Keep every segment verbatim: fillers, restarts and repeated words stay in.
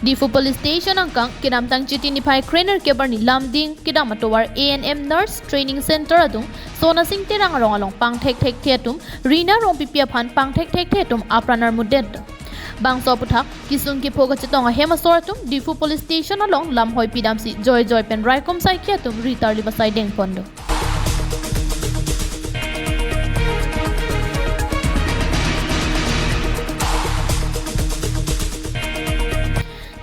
Diphu Police Station angkang kedamtang Chiti niphai krenerkep arni Lumding kedam atovar A N M Nurse Training Center adung Sonasing Terang arong along pangthekthekthe atum Rina Rongpipi aphan pangthekthekthe atum apran armudet. Bangso aphuthak kesung kepho kachetong ahem asor atum Diphu Police Station along lamhoi pidamsi joijoi pen raikom saikhi atum ritarli basai dengpon do.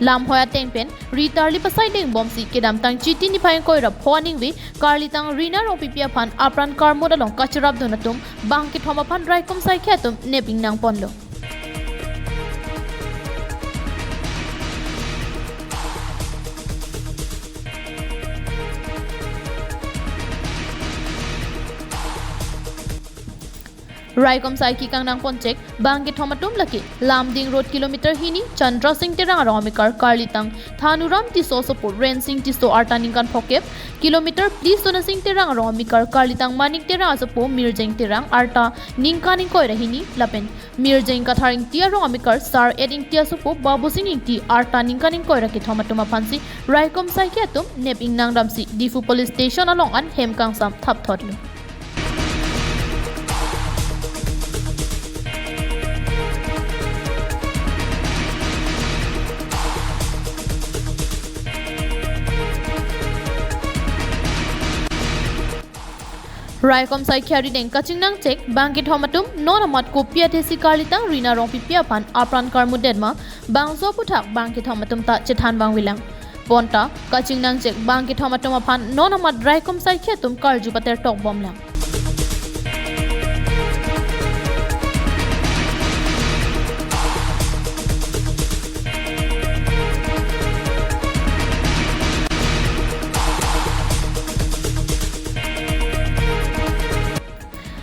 Lamhoi ateng pen ritarli basai dengbomsi kedamtang Chiti niphai ingkoi ra pho aningve karlitang Rina Rongpipi aphan apran karmut along kacherapdun atum bangkethom aphan raikom saikhi atum nep ingnangpon do. Raikom saikhi kangnangpon chek bangkethom atum lake Lumding Road kilometer hini Chandra Sing Terang arong amekar karlitang Thanuram Tisso asopo Rensing Tisso arta ningkan phokep, kilometer phli Sonasing Terang arong amekar karlitang Manik Terang asopo Mirjeng Terang arta ningkan ingkoi ra hini lapen Mirjeng Kathar Ingti arong amekar Sar-et Ingti asopo Babusing Ingti arta ningkan ingkoi ra kethom atum aphansi raikom saikhi atum nep ingnangdamsi Diphu Police Station along an hem kangsam thapthotlo. Raikom saikhi arideng kachingnang chek bangkethom atum non amat kopi athesi karlitang Rina Rongpipi aphan apran karmudet ma, bangso aphuthak bangkethom atum ta chethan vangvelang. Bonta kachingnang chek bangkethom atum aphan non amat raikom saikhi atum karju pater tokbomlang.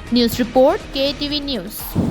News report, K T V News.